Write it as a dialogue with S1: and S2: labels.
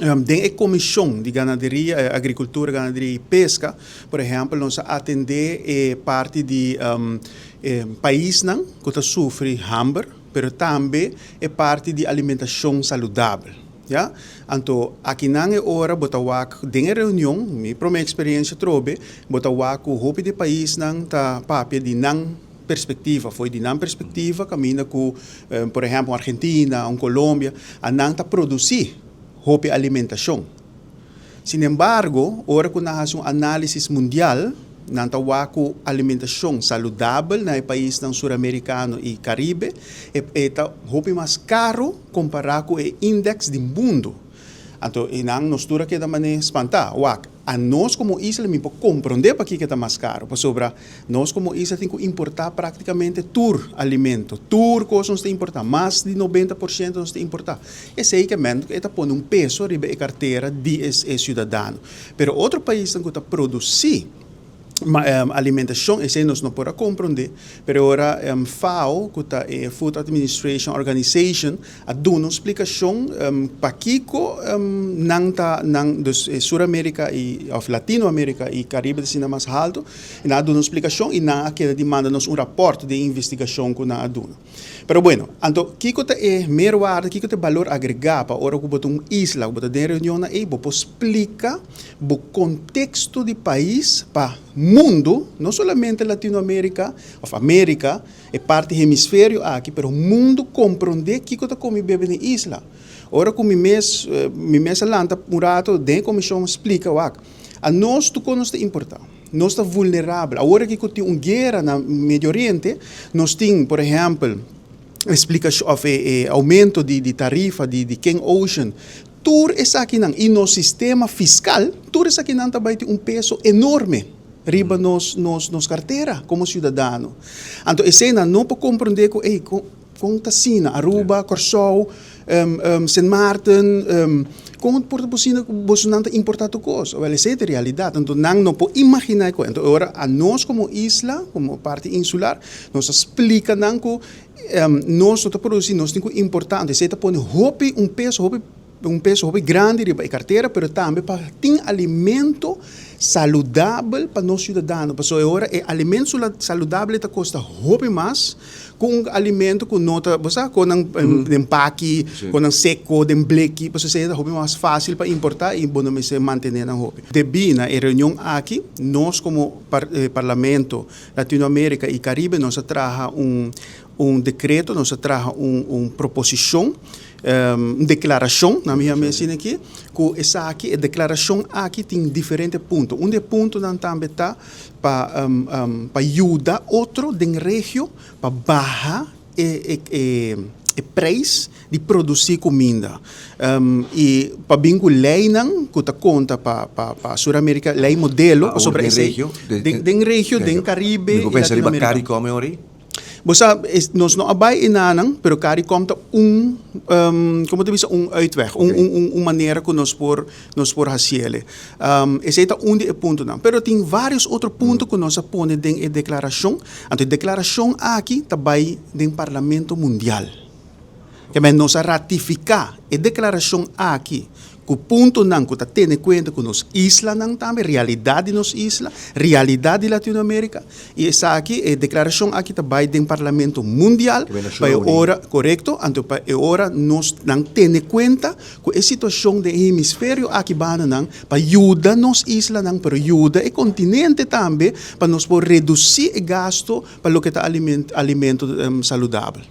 S1: Den e komishon di ganaderia, agrikultura, ganaderia i peska, por ehèmpel, nos a atendé e parti di paisnan ku ta sufri hamber, pero tambe e parti di alimentashon saludabel. Ya. Anto akinan e ora bo ta wak den e reunion, mi promé eksperensia trobe, bo ta wak ku hopi di e paisnan ta papia di nan perspektiva, fo'i di nan perspektiva kaminda ku por ehèmpel un Argentina, un Colombia, a nan ta produsí hopi alimentashon. Sinembargo, ora ku nan hasi un análisis mundial, nan ta wak ku alimentashon saludabel na e paisnan suramerikano i Karibe e ta hopi mas karu kompará ku e indeks di mundu. Anto einan nos tur a keda manera spantá. Wak, anos komo isla mi por komprondé pakiko e ta mas karu, pasobra nos komo isla tin ku importá praktikamente tur alimento, tur kos nos ta importá, mas di 90% nos ta importá. Esei ke men e ta pone un peso riba e kartera di e siudadano. Pero otro paisnan ku ta produsí alimentashon, esei nos no por a komprondé, pero ora FAO, ku ta e Food Administration Organization, a duna un splikashon pakiko nan ta nan, dus Sur Amerika i òf Latinoamerika i Karibe ta asina mas haltu, i nan a duna un splikashon i nan a keda di manda nos un rapòrt di e investigashon ku nan a duna. Pero bueno, anto kiko ta e meerwaarde, kiko ta e balor agregá pa ora ku bo ta un isla, ku bo ta den reunionnan ei, bo por splika bo konteksto di pais pa mundu, no solamente Latinoamerika òf Amerika, e parti hemisferio aki, pero mundu komprondé kiko ta kome i bebe den isla. Ora ku mi mes, mi mes a lanta un rato den e komishon splika wak, anos tur kos nos ta importá. Nos ta vulnerabel. Awor aki ku tin un guera na Medio Oriente, nos tin, por ehèmpel, e splikashon òf e oumento di tarifa di King Ocean. Tur esakinan i nos sistema fiskal, tur esakinan ta bai tin un peso enorme riba nos nos kartera komo siudadano. Anto eseinan no por komprondé ku ey kon ta asina Aruba, Kòrsou, Sint Maarten, kon por ta posibel ku bosonan ta importá tur kos? Wèl esei ta e realidat. Anto nan no por imaginá e kos. Anto e ora anos komo isla, komo parti insular, nos a splika nan ku nos no ta produsí, nos tin ku importá. Anto esei ta pone hopi un peso hopi un peso hopi grandi riba e kartera, pero tambe pa tin alimento saludabel pa nos siudadano. Pasobra e ora e alimento saludabel ta kosta hopi mas ku un alimento ku no ta, bo sa, kon nan den paki, kon nan seko, den bleki, pasobra esei ta hopi mas fásil pa importá i bo no mester mantené nan hopi. Debí na e reunion aki, nos komo Parlamento Latinoamérika i Karibe nos a traha un un dekreto, nos a traha un un proposishon, un deklarashon, nan mi yama asina aki, ku esaki, e deklarashon aki tin diferente punto. Un di e puntonan tambe ta pa pa yuda otro den regio pa baha e e prijs di produci cuminda y pa bin cu leynan cu ta conta pa pa pa Sur America, ley modelo pasobra esey den regio, den Caribe y Latinoamerica.
S2: Caricom e ora ey?
S1: Bo sa, nos no a bai enanan, pero Caricom ta un, como ta bisa, un uitweg, un manera cu nos por, nos por haciele. Esey ta un di e puntonan. Pero tin varios otro punto cu nos a pone den e declaracion. Anto e declaracion aki ta bai den Parlamento Mundial. Kemey nos a ratifica e declaracion aki cu puntonan cu ta tene cuenta cu nos islanan tambe, realidad di nos isla, realidad di Latinoamerica, y esaki, e declaracion aki ta bay den Parlamento Mundial pa e ora, corecto, anto pa e ora nos nan tene cuenta cu e situacion den e hemisferio aki bandanan pa yuda nos islanan, pero yuda e continente tambe pa nos por reduci e gasto pa loke ta alimento saludabel.